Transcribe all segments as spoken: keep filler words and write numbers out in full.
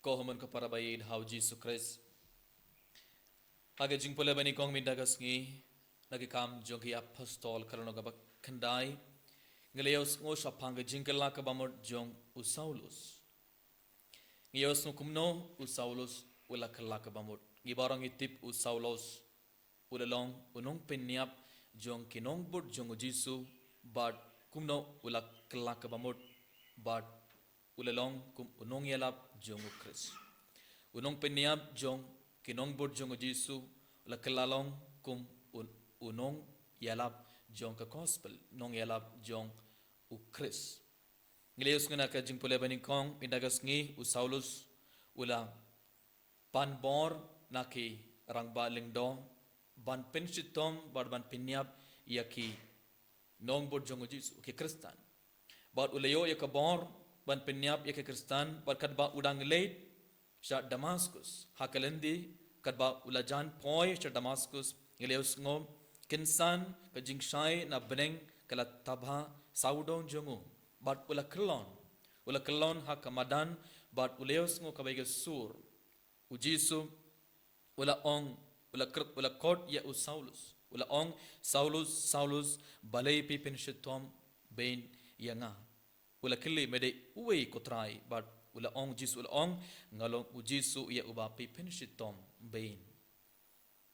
Ko hynmen ko para ba ïeit ha u Jisu Khrist. Ha ka jingpule ba nyngkong mynta ka sngi, na ki Kam jong ki Apostol ka lynnong kaba khyndai, ngi la ïohsngew shaphang ka jingkylla kaba mut jong u Saulus. Ngi ïohsngew kumno u Saulus u la kylla kaba mut. Ngi baroh ngi tip u Saulus u la long u nongpynïap jong ki nongbud jong u Jisu, bad kumno u la kylla kaba mut, bad u la long kum u nongïalap jong u Khrist. U nongpynïap jong ki nongbud jong u Jisu u la kylla long kum u, u nongïalap jong ka gospel, nongïalap jong u Khrist. Ngi la ïohsngew na ka jingpule ba nyngkong mynta ka sngi, u Saulus u la pan bor na ki rangbah lyngdoh ban pynshitom bad ban pynïap ïa ki nongbud jong u Jisu, ki Khristan. Bad u la ïoh ïa ka bor ban pynïap ïa ki Khristan, bad katba u dang leit sha Damaskus, ha ka lynti katba u la jan poi sha Damaskus, ngi la ïohsngew kynsan ka jingshai na bneng ka la tabha sawdong jong u, bad u la kyllon. U la kyllon ha ka madan, bad u la ïohsngew kawei ka sur. U Jisu u la ong, u la kyrpad, u la khot ïa u Saulus. U la ong, "Saulus, Saulus, balei phi pynshitom beiñ ïa nga?" U la kylli, "Me dei uwei ko Trai?" Bad u la ong, Jisu u la ong, "Nga long u Jisu ïa uba phi pynshitom beiñ."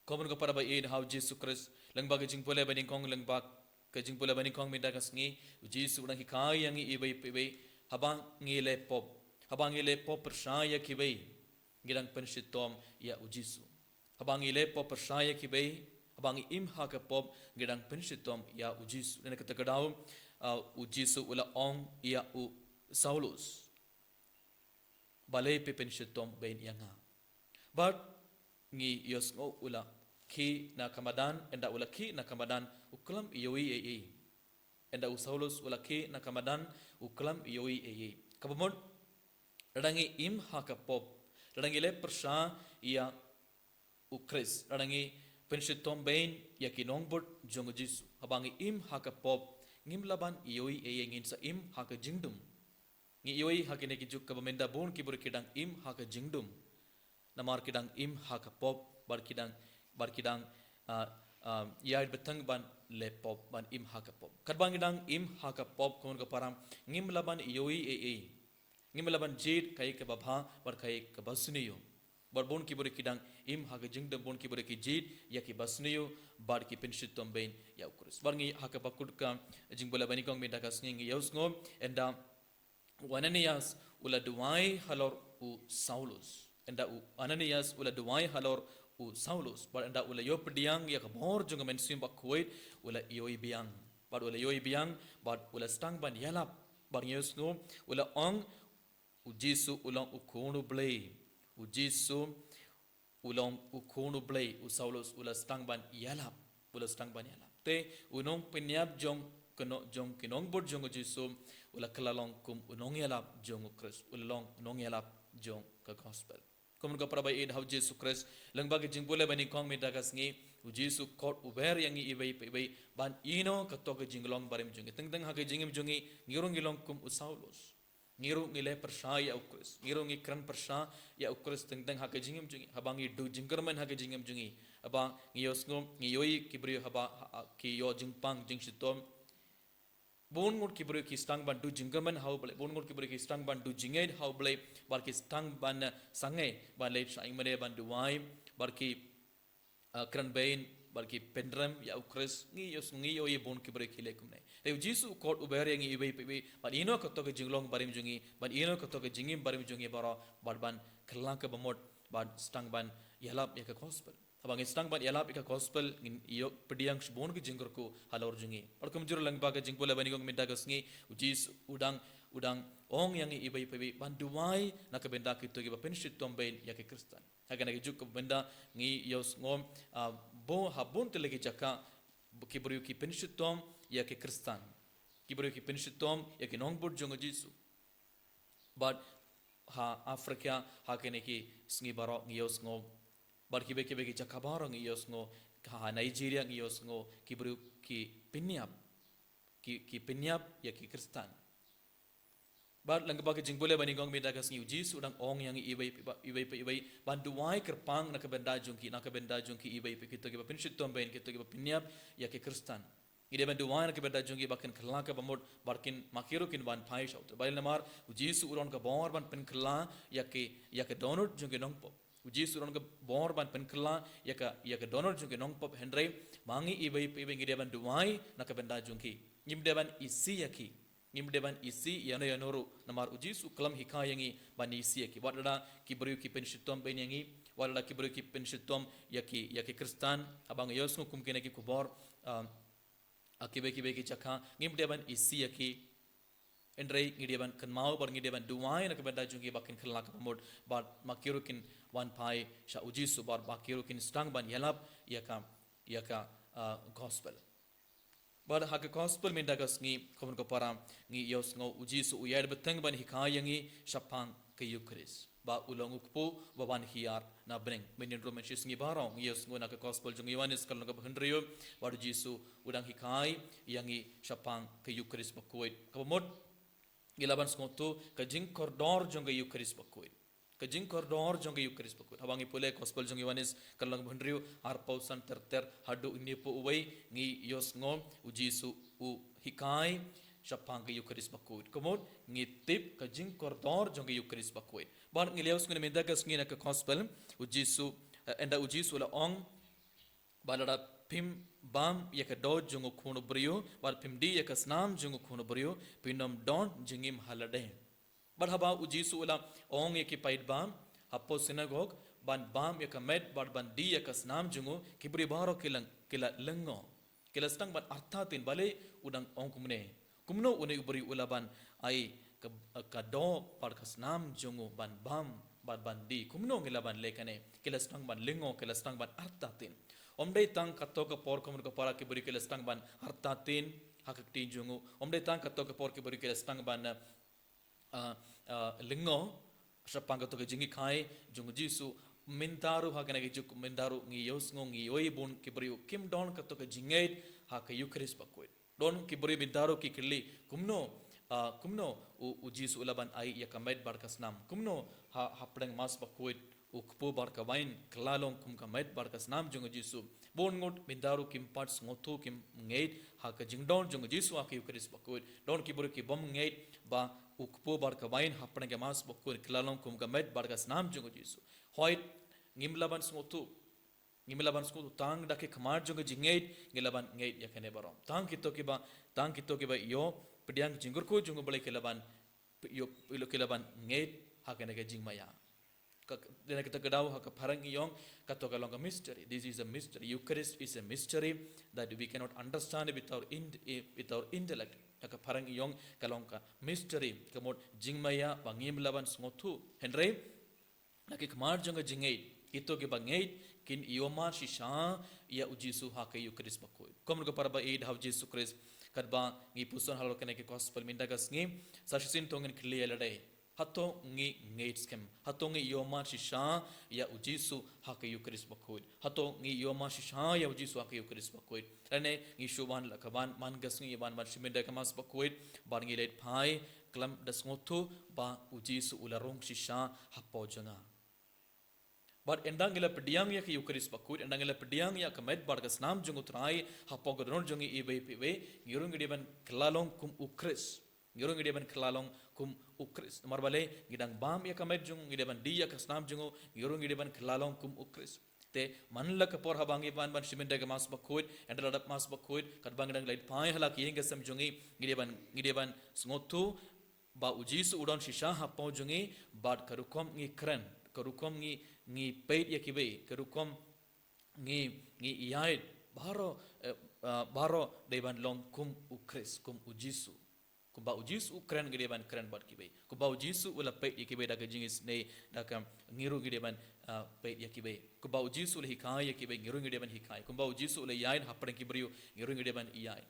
Ko hynmen ko para ba ïeit ha u Jisu Khrist, lyngba ka jingpule ba nyngkong, lyngba ka jingpule ba nyngkong mynta ka sngi, u Jisu u dang hikai ïa ngi iwei pa iwei, haba ngi leh pop, haba ngi leh pop pyrshah ïa kiwei, ngi dang pynshitom ïa u Jisu. Haba ngi leh pop pyrshah ïa kiwei, haba ngi im ha ka pop, ngi dang pynshitom ïa u Jisu. Lane kata ka daw, ah, u Jisu u la ong ïa u Saulus, "Balei phi pynshitom beiñ ïa nga?" Bad ngi ïohsngew u la khie na ka madan, ynda u la khie na ka madan u khlem ïohi ei ei. Ynda u Saulus u la khie na ka madan u khlem ïohi ei ei. Kaba mut, lada ngi im ha ka pop, lada ngi leh pyrshah ïa u Khrist, lada ngi pynshitom beiñ ïa ki nongbud jong u Jisu, haba ngi im ha ka pop, ngim lah ban ïohi ei ei, ngin sa im ha ka jingdum. Ngi ïohi ha kine ki juk kaba mynta bun ki briew ki dang im ha ka jingdum. Namar ki dang im ha ka pop, bad ki dang, bad ki dang, ah, ah, ïaid bteng ban leh pop, ban im ha ka pop. Katba ngi dang im ha ka pop, ko hynmen ko para, ngim lah ban ïohi ei ei. Ngim lah ban jied kaei kaba bha bad kaei kaba sniew. Bad bun ki briew ki dang im ha ka jingdum, bun ki briew ki jied ïa ki ba sniew bad ki pynshitom beiñ ïa u Khrist. Bad ngi ha kaba kut ka jingpule ba nyngkong mynta ka sngi ngi ïohsngew ynda u Ananias u la duwai halor u Saulus. Ynda u Ananias u la duwai halor u Saulus, bad ynda u la ïoh pdiang ïa ka bor jong ka Mynsiem Bakhuid, u la ïohi biang. Bad u la ïohi biang, bad u la sdang ban ïalap. Bad ngi ïohsngew u la ong, "U Jisu u long u Khun u Blei. U Jisu u long u Khun u Blei." U Saulus u la sdang ban ïalap. U la sdang ban ïalap. Te u nongpynïap jong ki no-, jong ki nongbud jong u Jisu u la kylla long kum u nongïalap jong u Khrist. U la long u nongïalap jong ka gospel. Ko hynmen ko para ba ïeit ha u Jisu Khrist, lyngba ka jingpule ba nyngkong mynta ka sngi, u Jisu u khot u ber ïa ngi iwei pa iwei ban ïehnoh kato ka jinglong barim jong ngi. Teng teng ha ka jingim jong ngi, ngi ruh ngi long kum u Saulus. Ngi ruh ngi leh pyrshah ïa u Khrist. Ngi ruh ngi kren pyrshah ïa u Khrist teng teng ha ka jingim jong ngi. Haba ngi duh jingkyrmen ha ka jingim jong ngi. Haba ngi ïohsngew, ngi ïohi ki briew haba, ha, ha, ki ïoh jingpang, jingshitom. Bun ngut ki briew ki sdang ban duh jingkyrmen ha u Blei. Bun ngut ki briew ki sdang ban duh jingngeit ha u Blei. Bad ki sdang ban, eh, sangeh, ban leit sha ïing mane ban duwai. Bad ki ah, kren beiñ, bad ki pynrem ïa u Khrist, ngi ïoh, ngi ïohi bun ki briew ki leh kumne. Te u Jisu u khot u ber ïa ngi iwei pa iwei ban ïehnoh kato ka jinglong barim jong ngi, ban ïehnoh kato ka jingim barim jong ngi baroh, bad ban kylla kaba mut, bad sdang ban ïalap ïa ka gospel. Haba ngi sdang ban ïalap ïa ka gospel, ngin ïoh pdiang shibun ki jingkyrkhu halor jong ngi. Bad kumjuh lyngba ka jingpule ba nyngkong mynta ka sngi, u Jisu u dang, u dang ong ïa ngi iwei pa iwei ban duwai na ka bynta kito kiba pynshitom beiñ ïa ki Khristan. Ha kane ka juk kaba mynta ngi ïohsngew, ah, ba ha bun tylli ki jaka ki briew ki pynshitom ïa ki Khristan. Ki briew ki pynshitom ïa ki nongbud jong u Jisu. Bad ha Africa, ha kine ki sngi baroh ngi ïohsngew. Bad kiwei kiwei ki jaka baroh ngi ïohsngew, ha Nigeria ngi ïohsngew ki briew ki pynïap. Ki, ki pynïap ïa ki Khristan. Bad lyngba ka jingpule ba ngi ong mynta ka sngi, u Jisu u dang ong ïa ngi iwei pa iwei, iwei pa iwei, ban duwai kyrpang na ka bynta jong ki, na ka bynta jong ki iwei pa iwei, kito kiba pynshitom beiñ, kito kiba pynïap ïa ki khristan. Ngi dei ban duwai na ka bynta jong ki ba kin kylla ka bamut, bad kin, ma ki ruh kin wan phai sha u Trai. Balei? Namar u Jisu u don ka bor ban pynkylla ïa ki, ïa ka dohnud jong ki nongpop. U Jisu u don ka bor ban pynkylla ïa ka, ïa ka dohnud jong ki nongpop, hynrei ma ngi iwei pa iwei ngi dei ban duwai na ka bynta jong ki. Ngim dei ban isih ïa ki. Ngim dei ban isih ïano ïano ruh, namar u Jisu u khlem hikai ïa ngi ban isih ïa ki. Wat lada ki briew ki pynshitom beiñ ïa ngi, wat lada ki briew ki pynshitom ïa ki, ïa ki khristan, haba ngi ïohsngew kum kine ki khubor, ah, ha kiwei kiwei ki jaka, ngim dei ban isih ïa ki. Hynrei ngi dei ban kynmaw bad ngi dei ban duwai na ka bynta jong ki ba kin kylla ka bamut, bad ma ki ruh kin wan phai sha u Jisu, bad ba ki ruh kin sdang ban ïalap ïa ka, ïa ka, ah, gospel. Bad ha ka gospel mynta ka sngi, khun ko para, ngi ïohsngew u Jisu u ïaid bteng ban hikai ïa ngi shaphang ka Eukharist. Ba u long u kpu ba wan hiar na bneng. Mynhynnin ruh mynshisngi baroh ngi ïohsngew na ka gospel jong u Ïoannis ka lynnong kaba hynriew, bad u Jisu u dang hikai ïa ngi shaphang ka Eukharist bakhuid. Kaba mut, ngi lah ban sngewthuh ka jingkordor jong ka Eukharist bakhuid. Ka jingkordor jong ka Eukharist bakhuid. Haba ngi pule gospel jong u Ïoannis ka lynnong kaba hynriew, arphew san ter ter haduh hynñiewphew wei, ngi ïohsngew u Jisu u hikai shaphang ka Eukharist bakhuid. Kaba mut, ngi tip ka jingkordor jong ka Eukharist bakhuid. Bad ngi la ïohsngew mynta ka sngi na ka gospel, u Jisu, eh, ynda u Jisu u la ong, ba lada phim bam ïa ka doh jong u Khun u briew, bad phim die ïa ka snam jong u Khun u briew, phin ym don jingim ha lade. Bad haba u Jisu u la ong ïa ki paidbah hapoh synagog ban bam ïa ka met bad ban die ïa ka snam jong u, ki briew baroh ki la, ki la lyngngoh. Ki la sdang ban artatien, balei u dang ong kumne. Kumno une u briew u lah ban ai ka, ka doh bad ka snam jong u ban bam bad ban die. Kumno ngi lah ban leh kane. Ki la sdang ban lyngngoh, ki la sdang ban artatien. Ym dei tang kato ka por, khun ko para, ki briew ki la sdang ban artatien ha ka ktien jong u. Ym dei tang kato ka por ki briew ki la sdang ban, eh, ah, ah, lyngngoh shaphang kato ka jinghikai jong u Jisu. Mynta ruh ha kane ka juk, mynta ruh ngi ïohsngew, ngi ïohi bun ki briew kim don kato ka jingngeit ha ka Eukharist bakhuid. Don ki briew mynta ruh ki kylli, kumno, ah, kumno u, u Jisu u lah ban ai ïa ka met bad ka snam. Kumno ha, hapdeng Mass bakhuid u kpu bad ka wain ka la long kum ka met bad ka snam jong u Jisu. Bun ngut mynta ruh kim pat sngewthuh, kim ngeit ha ka jingdon jong u Jisu ha ka Eukharist bakhuid. Don ki briew ki bym ngeit ba u kpu bad ka wain hapdeng ka Mass bakhuid ka la long kum ka met bad ka snam jong u Jisu. Hooid, ngim lah ban sngewthuh. Ngim lah ban sngewthuh, tang da ki khmat jong ka jingngeit ngi lah ban ngeit ïa kane baroh. Tang kito kiba, tang kito kiba ïoh pdiang ka jingkyrkhu jong u Blei ki lah ban, ïoh, ïoh ki lah ban ngeit ha kane ka jingmaïa. Ka, dei na kata ka daw ha ka phareng ngi ong, kato ka long ka mystery. This is a mystery. Eucharist is a mystery that we cannot understand with our in-, with our intellect. Ha ka phareng ngi ong ka long ka mystery. Ka mut jingmaïa ba ngim lah ban sngewthuh. Hynrei na ki khmat jong ka jingngeit, kito kiba ngeit kin ïohmad shisha ïa u Jisu ha ka Eukharist bakhuid. Khun ko para ba ïeit ha u Jisu Khrist, katba ngi puson halor kane ka gospel mynta ka sngi, sa shisien to ngin kylli ïa lade. Hato ngi ngeit skhem? Hato ngi ïohmad shisha ïa u Jisu ha ka Eukharist bakhuid? Hato ngi ïohmad shisha ïa u Jisu ha ka Eukharist bakhuid? Lane ngi shu wan la ka wan man ka sngi, wan ban shim ïa ka Mass bakhuid, bad ngi leit phai khlem da sngewthuh ba u Jisu u la rung shisha hapoh jong nga. Bad ynda ngi la pdiang ïa ka Eukharist bakhuid, ynda ngi la pdiang ïa ka met bad ka snam jong u Trai hapoh ka dohnud jong ngi iwei pa iwei, ngi ruh ngi dei ban kylla long kum u Khrist. Ngi ruh ngi dei ban kylla long kum u Khrist. Namar balei? Ngi dang bam ïa ka met jong u, ngi dei ban die ïa ka snam jong u, ngi ruh ngi dei ban kylla long kum u Khrist. Te man la ka por haba ngi wan ban shim ïa ka Mass bakhuid, ynda la dep Mass bakhuid, katba ngi dang leit phai ha la ka ïing ka sem jong ngi, ngi dei ban, ngi dei ban sngewthuh ba u Jisu u don shisha hapoh jong ngi, bad ka rukom ngi kren, ka rukom ngi, ngi peit ïa kiwei, ka rukom ngi, ngi ïaid, baroh, eh, ah, baroh dei ban long kum u Khrist, kum u Jisu. Kumba u Jisu u kren ngi dei ban kren bad kiwei. Kumba u Jisu u la peit ïa kiwei da ka jingisynei, da ka, ngi ruh ngi dei ban, ah, peit ïa kiwei. Kumba u Jisu u la hikai ïa kiwei, ngi ruh ngi dei ban hikai. Kumba u Jisu u la ïaid hapdeng ki briew, ngi ruh ngi dei ban ïaid.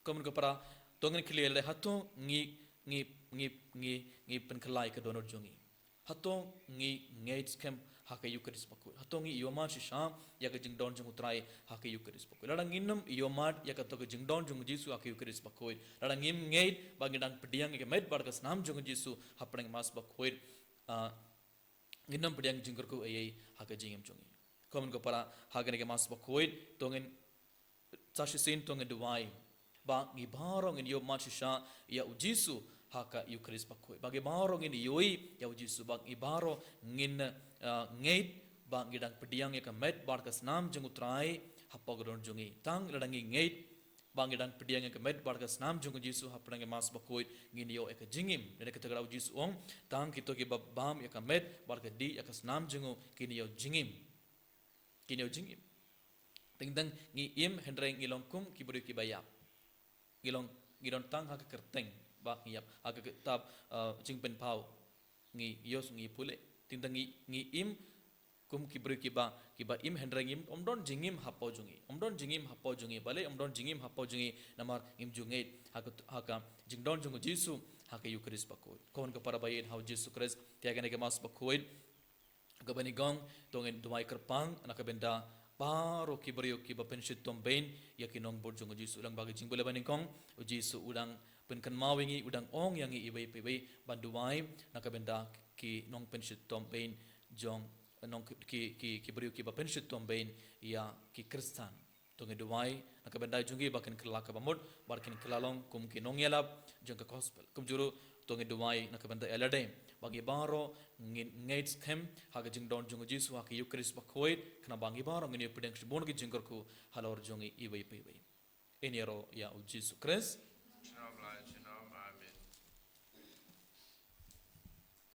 Khun ko para, to ngin kylli ïa lade, hato ngi, ngi, ngi, ngi, ngi pynkylla ïa ka dohnud jong ngi? Hato ngi ngeit skhem ha ka Eucharist bakhuid? Hato ngi ïohmad shisha ïa ka jingdon jong u Trai ha ka Eucharist bakhuid? Lada ngim ïohmad ïa kato ka jingdon jong u Jisu ha ka Eucharist bakhuid, lada ngim ngeit ba ngi dang pdiang ïa ka met bad ka snam jong u Jisu hapdeng Mass bakhuid, ah, ngin ym pdiang jingkyrkhu ei ei ha ka jingim jong ngi. Ko hynmen ko para, ha kane ka Mass bakhuid to ngin, sa shisien to ngin duwai ba ngi baroh ngin ïohmad shisha ïa u Jisu ha ka Eucharist bakhuid, ba ngi baroh ngin ïohi ïa u Jisu, ba ngi baroh ngin, ah, ngeit ba ngi dang pdiang ïa ka met bad ka snam jong u Trai hapoh ka dohnud jong ngi. Tang lada ngi ngeit ba ngi dang pdiang ïa ka met bad ka snam jong u Jisu hapdeng ka Mass bakhuid, ngin ïoh ïa ka jingim. Lane kata ka daw u Jisu u ong, tang kito kiba bam ïa ka met bad ka dih ïa ka snam jong u kin ïoh jingim. Kin ïoh jingim. Teng teng ngi im hynrei ngi long kum ki briew kiba ïap. Ngi long, ngi don tang ha ka kyrteng ba ngi ïap. Ha ka kitab, uh, Jingpynpaw ngi ïoh, ngi pule. Teng teng ngi, ngi im kum ki briew kiba, kiba im hynrei ngim, ym don jingim hapoh jong ngi. Ym don jingim hapoh jong ngi. Balei ym don jingim hapoh jong ngi? Namar ngim ju ngeit ha ka, ha ka jingdon jong u Jisu ha ka Eucharist bakhuid. Ko hynmen ko para ba ïeit ha u Jisu Khrist, te ha kane ka Mass bakhuid kaba nyngkong to ngin duwai kyrpang na ka bynta baroh ki briew kiba pynshitom bein ïa ki nongbud jong u Jisu. Lyngba ka jingpule ba nyngkong, u Jisu u dang pynkynmaw ïa ngi, u dang ong ïa ngi iwei pa iwei ban duwai na ka bynta ki nongpynshitom bein jong, nong, ki, ki, ki briew kiba pynshitom bein ïa ki Khristan. To ngin duwai na ka bynta jong ki ba kin kylla kaba mut, ba kin kylla long kum ki nongïalap jong ka gospel. Kumjuh ruh to ngin duwai na ka bynta ïa lade ba ngi baroh ngin ngeit skhem ha ka jingdon jong u Jisu ha ka Eucharist bakhuid, khnang ba ngi baroh ngin ïoh pdiang shibun ki jingkyrkhu halor jong ngi iwei pa iwei. Yn ïaroh ïa u Jisu Khrist.